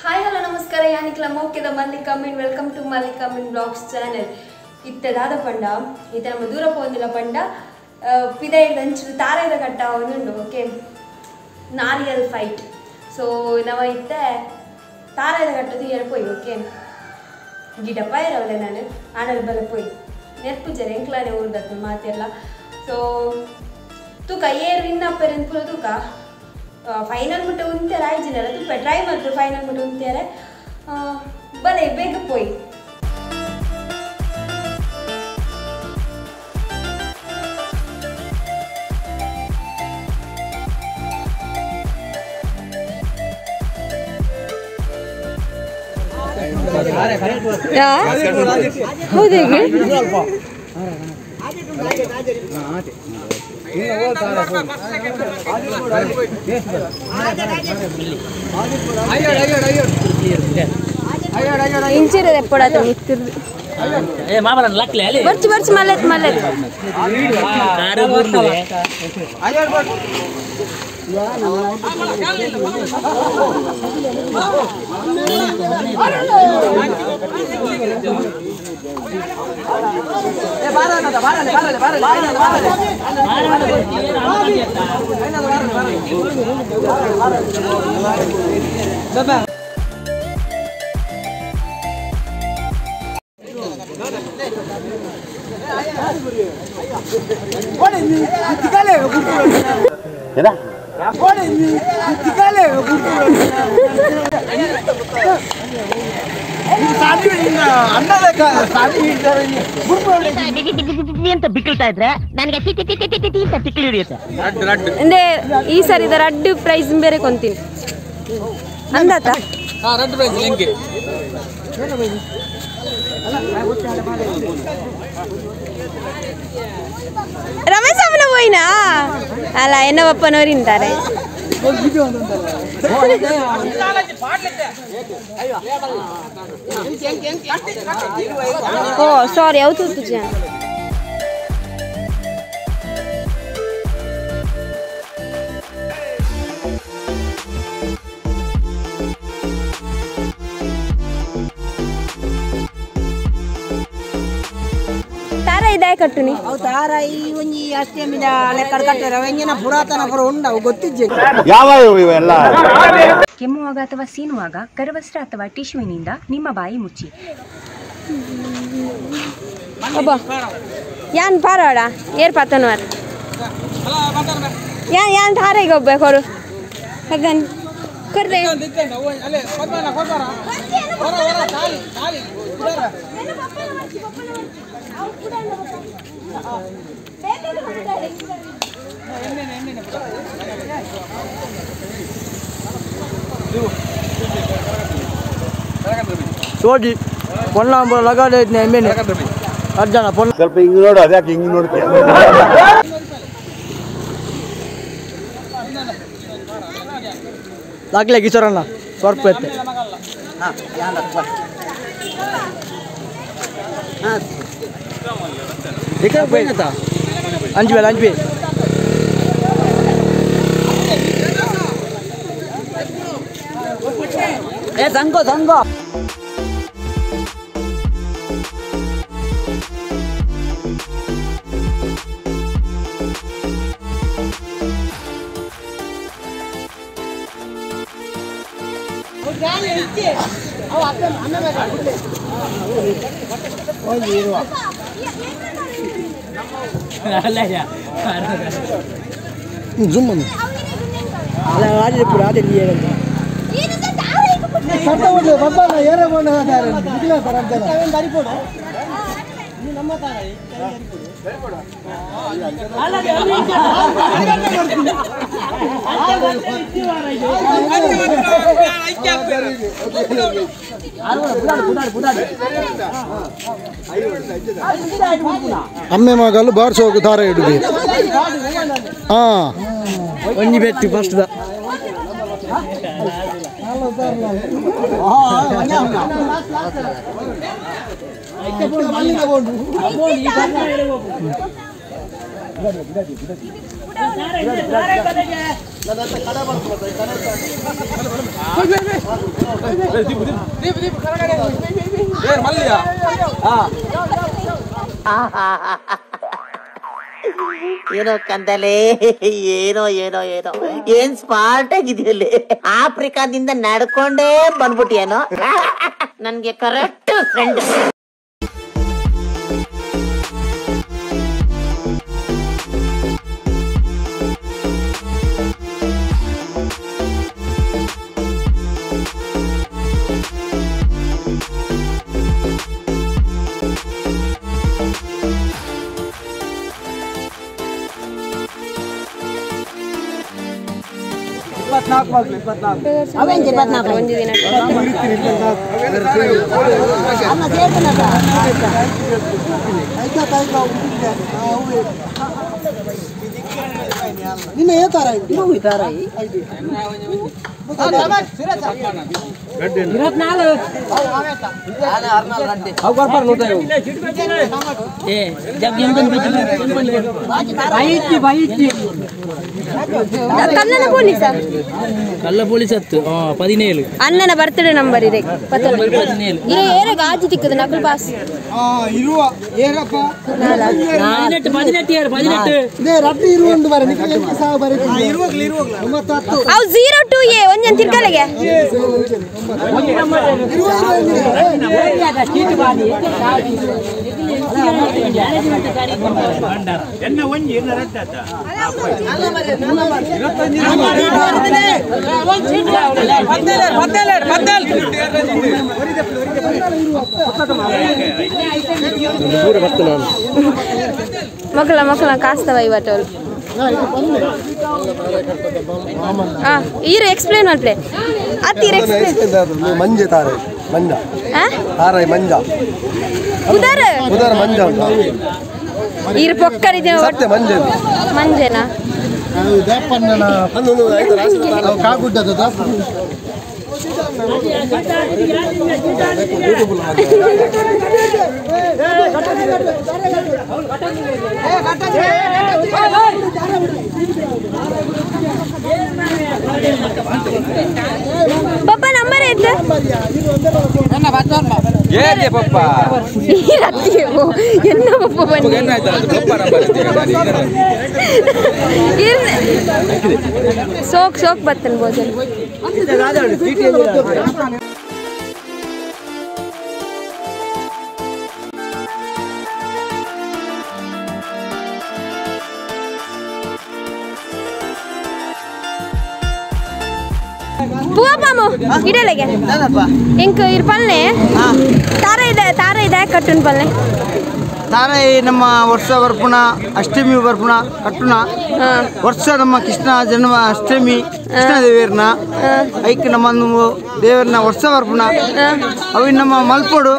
Hi hello ನಮಸ್ಕಾರ ಯಾನಿಕ್ಲ ಮೋಕೆದ Mallika Amin welcome to Mallika Amin blogs channel. ಇತ್ತೆ ದಾದ ಪಂಡ ಇತ್ತೆ ನಮ್ಮ ದೂರ ಪೋಂದಿಲ್ಲ ಪಂಡ ಪಿದೈದ ಅಂಚು ತಾರೈದ ಕಟ್ಟ ಒಂದುಂಡು ಓಕೆ ನಾರಿಯಲ್ ಫೈಟ್. ಸೊ ನವ ಇತ್ತೆ ತಾರೈದ ಕಟ್ಟದು ಎರ ಪೋಯಿ ಓಕೆ ಗಿಡಪ್ಪ ಇರವಲೆ ನಾನು ಆನಲ್ ಬಲ ಪೋಯಿ ನೆರ್ಪು ಜರ ಎಂಕ್ಲಾನೆ ಊರ್ದತ್ತು ಮಾತೆಲ್ಲ. ಸೊ ತೂಕ ಏರು ಇನ್ನಪ್ಪರೆಂದು ಪೂರ ತೂಕ ಫೈನಲ್ ಮುಟ್ಟ ಉಂತಾರೆ ಆಯ್ಜಿನಲ್ಲ ತುಪ್ಪ ಟ್ರೈ ಮಾಡ್ತು ಫೈನಲ್ ಮುಟ್ಟ ಉಂತಾರೆ ಬಲೆ ಬೇಗ ಪೋಯಿ. ಹೌದು ಇಂಚಿರದ ಎಪ್ಪಡಾತ ಮಿತ್ತಿರ್ದು ಬರ್ಚು ಬರ್ಚು ಮಲ್ಲೆತ್ ಮಲ್ಲೆತ್ ಅಂತ ಬಿಕ್ಕಳ್ತಾ ಇದ್ರೆ ನನಗೆ ಟಿ ಟಿ ಟಿ ಟಿ ಅಂತ ತಿಕ್ಕಲು ಹಿಡಿಯುತ್ತೆ. ಅಂದ್ರೆ ಈ ಸರಿ ಇದರ ಅಡ್ಡು ಪ್ರೈಸ್ ಬೇರೆ ಕೊಂತೀನಿ ಅಂದಾತ ರಮೇಶ್ ಅಮ್ಮನ ಹೋಯ್ನಾ ಅಲ್ಲ ಎನ್ನವಪ್ಪನವರು ಇಂತಾರೆ. ಓ ಸಾರಿ ಯಾವತ್ತು ಪೂಜೆ ತಾರ ಇದಾಯ ಕಟ್ಟುನಿ ಅವು ತಾರ ಈ ಒಂಜಿ ಅಷ್ಟಮಿನ ಲೆಕ್ಕ ಕಟ್ಟರ ಒಂಜಿನ ಪುರಾತನ ಪುರ ಉಂಡವು ಗೊತ್ತಿಜ್ಜೆ ಯಾವ ಇವೆಲ್ಲ. ಕೆಮ್ಮುವಾಗ ಅಥವಾ ಸೀನುವಾಗ ಕರವಸ್ತ್ರ ಅಥವಾ ಟಿಶ್ಯೂವಿನಿಂದ ನಿಮ್ಮ ಬಾಯಿ ಮುಚ್ಚಿ. ಅಬ್ಬ ಯಾನ್ ಪಾರವಾಡ ಏರ್ ಪಾತನವಾರ ಯಾನ್ ಯಾನ್ ತಾರೆಗೆ ಒಬ್ಬ ಕೊರು ಅದನ್ ಕೊರ್ರೆ ಸೋಜಿ ಪೊನ್ನಾಂಬ ಲಗಾಡ ಎಮ್ಮೆನೆ ಅರ್ಜನ ಪೊನ್ನ ಸ್ವಲ್ಪ ಹಿಂಗ್ ನೋಡು, ಅದ್ಯಾಕೆ ಹಿಂಗ್ ನೋಡ್ತೀಯ? ದಾಖಲೆ ಕಿಶೋರಣ್ಣ ಸ್ವಲ್ಪ ಎತ್ತೆ ಅಂಜು ಬೇಲೆ ಅಂಜು ಏ ಸಂಗೋ ಸಂಗೋ ಜುಮ್ ಅಲ್ಲ ಆದಿಪುರ ಆದಿ ಅಮ್ಮೆ ಮಗಲು ಬಾರ್ಸೋಗು ದಾರ ಇಡುದು. ಹಾಂ ಒಂಜಿ ಬೆಟ್ಟಿ ಫಸ್ಟ್ the ಏನೋ ಕಂದಲೇ, ಏನೋ ಏನೋ ಏನೋ ಏನ್ ಸ್ಮಾರ್ಟ್ ಆಗಿದೆಯಲ್ಲಿ. ಆಫ್ರಿಕಾದಿಂದ ನಡ್ಕೊಂಡೇ ಬಂದ್ಬಿಟ್ಟಿಯೇನೋ. ನನ್ಗೆ ಕರೆಕ್ಟ್ ಫ್ರೆಂಡ್. ಕಲ್ಲನ ಪೊಲೀಸ ಕಲ್ಲ ಪೊಲೀಸ್ ಹತ್ತು 17 ಅಣ್ಣನ ಬರ್ತ್ಡೇ ನಂಬರ್ ಇದೆ 17 ಏರ ಗಾಜು ತಿಕ್ಕದು ನಕಲ್ ಪಾಸ್ ಇರುವ ಏರಪ್ಪ 18 18 ಇದೇ ರಡ್ಡು ಇರುವ ಒಂದು ಬಾರಿ ನಿಮಗೆ ಸಾವು ಬಾರಿ ಇರುವಾಗಲೇ ಇರುವಾಗಲೇ 9 ಅವು 02 ಎ ಒಂಜನ್ ತಿರ್ಕಲೆಗೆ ಎನ್ನ ಒಂಜಿ ಎನ್ನ ರಡ್ಡಾತ ಮಕ್ಕಳ ಮಕ್ಕಳ ಕಾಸ್ತವ ಇವತ್ತು ಈರು ಎಕ್ಸ್ಪ್ಲೇನ್ ಮಾಡ್ಪ್ಲೆ ಅತ್ತೀರ ಎಕ್ಸ್ಪ್ಲೇನ್ ಮಂಜೆ ತಾರೆ ಮಂಜ ತಾರೈ ಮಂಜ ಉದರ ಉದರ ಮಂಜ ಈರು ಪೊಕ್ಕರಿದೆ ಸತ್ಯ ಮಂಜೆ ಮಂಜೆನಾ ದಾಪನ್ನನ ಕಾಗುಡ್ಡದ ದಾಪ ಪಪ್ಪ ನಂಬರ್ ಎತ್ತ ಏನೇ ಪಪ್ಪ ಎನ್ನ ಪಪ್ಪ ಬನ್ನಿ ಸೋಕ್ ಸೋಕ್ ಬರ್ತೇನೆ ಭೋಜನ. ಪೂವಪ್ಪ ಇಡಲೆಗೆ ಇಂಕ ಇರ್ ಪಲ್ನೆ ತಾರ ಇದೆ ತಾರ ಇದೆ ಕಟ್ಟುನ್ ಪಲ್ನೆ ತಾರೈ ನಮ್ಮ ವರ್ಷ ಬರ್ಪುಣ ಅಷ್ಟಮಿ ಬರ್ಪುಣ ಕಟ್ಟುಣ ವರ್ಷ ನಮ್ಮ ಕೃಷ್ಣ ಜನ್ಮ ಅಷ್ಟಮಿ ಕೃಷ್ಣ ದೇವರನ್ನ ಐಕ್ ನಮ್ಮ ದೇವರನ್ನ ವರ್ಷ ಬರ್ಪುಣ ಅವಿ ನಮ್ಮ ಮಲ್ಪೋಡು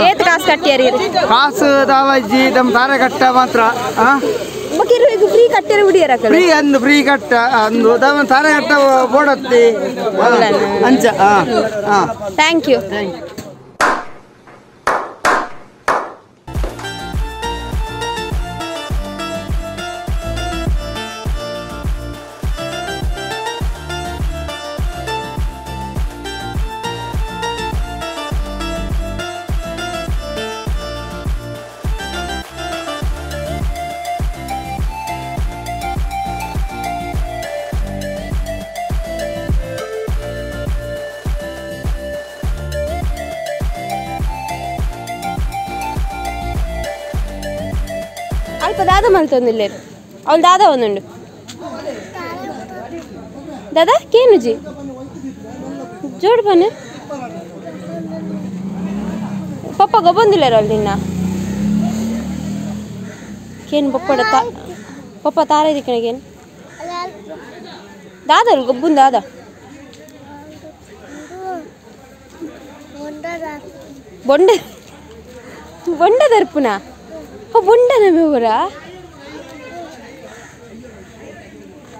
ಏತ್ ಕಾಸು ಕಟ್ಟಿಯರಿ ಕಾಸು ದಾವಾಜಿ ನಮ್ಮ ತಾರೆ ಕಟ್ಟ ಮಾತ್ರ ಫ್ರೀ ಕಟ್ಟಿರ ಬಿಡಿಯರ ಫ್ರೀ ಅಂದು ಫ್ರೀ ಕಟ್ಟ ಅಂದು ತಾರೆ ಕಟ್ಟ ಬೋಡತ್ತಿ ಅಂಚ thank you. ಅಲ್ಪ ದಾದ ಮಲ್ತೊಂದಿಲ್ಲ ಅವಳು ದಾದ ಒಂದುಂಡು ದಾದಾ ಕೇನುಜಿ ಜೋಡು ಬನ್ನಿ ಪಪ್ಪ ಗೊಬ್ಬೊಂದಿಲ್ಲ ಅವಳು ನಿನ್ನ ಕೇನು ಬೊಪ್ಪಡ ತಾ ಪಪ್ಪ ತಾರ ಇದಕ್ಕೇನು ದಾದ ಗೊಬ್ಬುನ್ ದಾದ ಬೊಂಡ ಬೊಂಡ ದರ್ಪುನ ಬೊಂಡನ ಊರ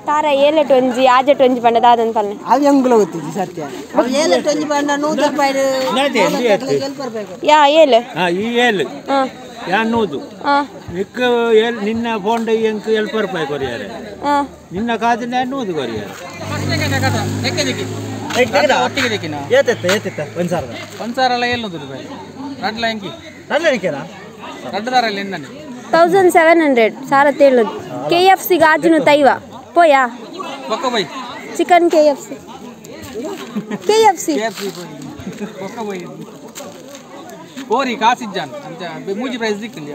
ತಾರ ಏಲೆಟ್ ಒಂಜಿ ಆಜೆಟ್ ಒಂಜಿ ಪಂಡ ದಾದನ್ ಪಲ್ಲೆ ಅದು ಎಂಗುಲ ಗೊತ್ತಿದ್ದಿ ಸತ್ಯ ಏಲೆಟ್ ಒಂಜಿ ಪಂಡ 100 ರೂಪಾಯಿ ಯಾ ಏಲು ಈ ಏಲು ಹಾಂ ಯಾನ್ನೂದು ನಿಕ್ಕ ನಿನ್ನ ಫೋನ್ ಎಂಕ್ ಎಲ್ಪ ರೂಪಾಯಿ ಕೊರಿಯಾರೆ ನಿನ್ನ ಕಾದಿನ ನೂದು ಕೊರಿಯಾರೆ ಏತೆತ್ತ ಏತೆತ್ತ ಒಂದು ಸಾವಿರ ಒಂದು ಸಾವಿರ ಅಲ್ಲ ಏಳ್ನೂರು ರೂಪಾಯಿ ರಡ್ಲ ಎಂಕಿ ರಡ್ಲ ಎಂಕಿನಾ ರಡ್ಡದಾರಲ್ಲಿ ಎನ್ನನೆ 1700 ಸಾರ ತೇಳುದು ಕೆ ಎಫ್ ಸಿ ಗಾಜಿನ ತೈವ ಪೋಯಾ ಬೊಕ್ಕ by chicken K F C K F C ಬೊಕ್ಕ ಬೈ ಕೋರಿ ಕಾಸಿಜ್ಜಾನ್ ಅಂಚ ಮೂಜಿ ಪ್ರೈಸ್ ದಿಕ್ಕಿಲ್ಲ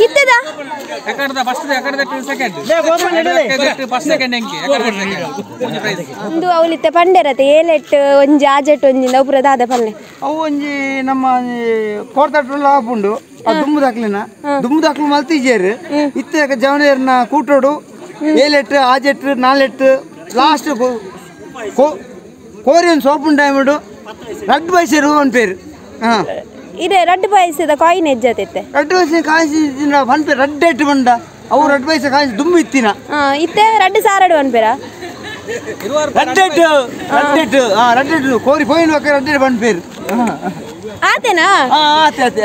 ಇತ್ತದ ಎಕಡ್ದ ಫಸ್ಟ್ ಎಕಡ್ದ ಸೆಕೆಂಡ್ ಫಸ್ಟ್ ಸೆಕೆಂಡ್ ಎಂಕಿ ಎಕಡ್ದ ಸೆಕೆಂಡ್ ಮೂಜಿ ಪ್ರೈಸ್ ಒಂದು ಅವಲಿತ್ತೆ ಪಂಡೆರತೆ ಏಲೆಟ್ ಒಂಜಿ ಆಜೆಟ್ ಒಂಜಿ ಉಪುರ ದಾದ ಪಲ್ಲೆ ಅವು ಒಂಜಿ ನಮ್ಮ ಕೋರ್ತಾಟ್ರುಲ್ಲ ಆಪುಂಡು ಆ ದುಂಬು ದಾಕ್ಲಿನ ದುಂಬು ದಾಕ್ಲು ಮಲ್ತಿಜೇರು ಇತ್ತೆ ಜವನೇರ್ನ ಕೂಟೋಡು ಏಲೆಟ್ ಆಜೆಟ್ ನಾಲೆಟ್ ಲಾಸ್ಟ್ ಕೋರಿಯನ್ ಸೋಪುನ್ ಟೈಮುಡು ರಡ್ಡು ಪೈಸೆ ಒನ್ ಪೇರು ಹಾಂ ಇದೆ ರಡ್ಡು ಪೈಸೆದ ಕಾಯಿನ್ ಎಜ್ಜಾತಿತ್ತೆ ರಡ್ಡು ಪೈಸೆ ಕಾಯಿಸಿ ಒನ್ ಪೇರು ರಡ್ಡು ಎಟ್ಟು ಬಂಡ ಅವು ರಡ್ಡು ಪೈಸೆ ಕಾಯಿಸಿ ದುಂಬು ಇತ್ತಿನ ಇತ್ತೆ ರಡ್ಡು ಸಾರಡು ಒನ್ ಪೇರಾ ರಡ್ಡೆಟ್ಟು ರಡ್ಡೆಟ್ಟು ಹಾಂ ರಡ್ಡೆಟ್ಟು ಕೋರಿ ಪೋಯಿನ ಬೊಕ್ಕ ರಡ್ಡೆಟ್ಟು ಒನ್ ಪೇರು ಆತೇನಾ ಹಾಂ ಆತೆ ಆತೆ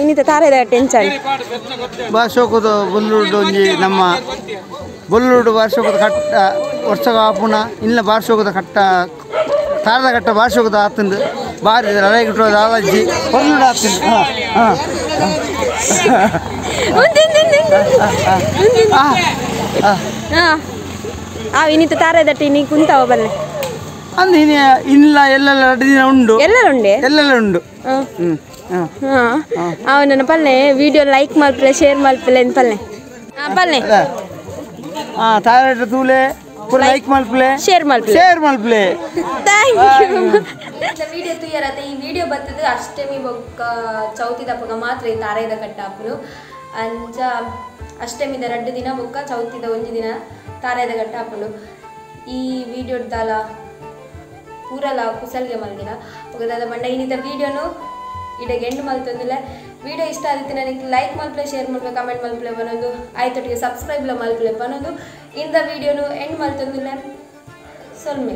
ಇನ್ನಿತ ತಾರೆದ ಟೆನ್ಷನ್ ಬಾರ್ಷೋಕದ ಬೊಲ್ಲುಡು ಒಂಜಿ ನಮ್ಮ ಬೊಲ್ಲುಡು ಬಾರ್ಷೋಕದ ಕಟ್ಟ ವರ್ಷ ಆಪುಣ ಇಲ್ಲ ಬಾರ್ಷೋಕದ ಕಟ್ಟ ತಾರದ ಕಟ್ಟ ಬಾರ್ಷೋಕದ ಆತಂದು ಬಾರಿ ರೈಗಿಟ್ಟು ದಾದಾಜಿ ಬೊಲ್ಲುಡು ಆತಂದು ಹಾಂ ಹಾಂ ಆ ಇನ್ನಿತ ತಾರೆದ ಟೀನಿ ಕುಂತಾವ ಬಲ್ಲೆ ಅಂದ್ ಇನ್ನು ಇಲ್ಲ ಎಲ್ಲೆಲ್ಲ ಎರಡು ದಿನ ಉಂಡು ಎಲ್ಲರ ಉಂಡೆ ಎಲ್ಲೆಲ್ಲ ಉಂಡು ಹ್ಞೂ ಹಾಂ ಅವನ ಪಲ್ಲೆ ವಿಡಿಯೋ ಲೈಕ್ ಮಲ್ಪಲೆ ಶೇರ್ ಮಲ್ಪಲೆ ಅಂತ ಪಲ್ಲೆ ಪಲ್ಲೆ ಹಾಂ ತಾರೆಟ ತೂಲೆ ಪೂರ ಲೈಕ್ ಮಲ್ಪಲೆ ಶೇರ್ ಮಲ್ಪಲೆ ಶೇರ್ ಮಲ್ಪಲೆ thank you video ತುಯ್ಯರತ್ತೆ ಈ ವಿಡಿಯೋ ಬರ್ತದೆ ಅಷ್ಟಮಿ ಬೊಕ್ಕ ಚೌತಿ ದಪ್ಪಗ ಮಾತ್ರ ಈ ತಾರೆದ ಕಟ್ಟಾಪುನು ಅಂಚ ಅಷ್ಟಮಿದ ರಡ್ಡು ದಿನ ಬೊಕ್ಕ ಚೌತಿದ ಒಂಜಿ ದಿನ ತಾರೆದ ಕಟ್ಟಾಪುನು ಈ ವಿಡಿಯೋ ದಾಲ ಪೂರಲ ಕುಸಲ್ಗೆ ಮಲ್ದಿನ ಬೊಕ್ಕ ಬಂಡ ಇನ್ನಿತ ವಿಡಿಯೋನು ಇಡಗೆ ಎಂಡ್ ಮಲ್ತೊಂದಿಲ್ಲ ವಿಡಿಯೋ ಇಷ್ಟ ಆದಿತ್ತು ನನಗೆ ಲೈಕ್ ಮಲ್ಪಲೆ ಶೇರ್ ಮಲ್ಪಲೆ ಕಮೆಂಟ್ ಮಲ್ಪಲೆ ಬನ್ನೊಂದು ಆಯ್ತೊಟ್ಟಿಗೆ ಸಬ್ಸ್ಕ್ರೈಬ್ಲ ಮಲ್ಪಲೆ ಬನ್ನೊಂದು ಇಂದ ವಿಡಿಯೋನು ಎಂಡ್ ಮಲ್ತೊಂದಿಲ್ಲ ಸೊಲ್ಮೆ.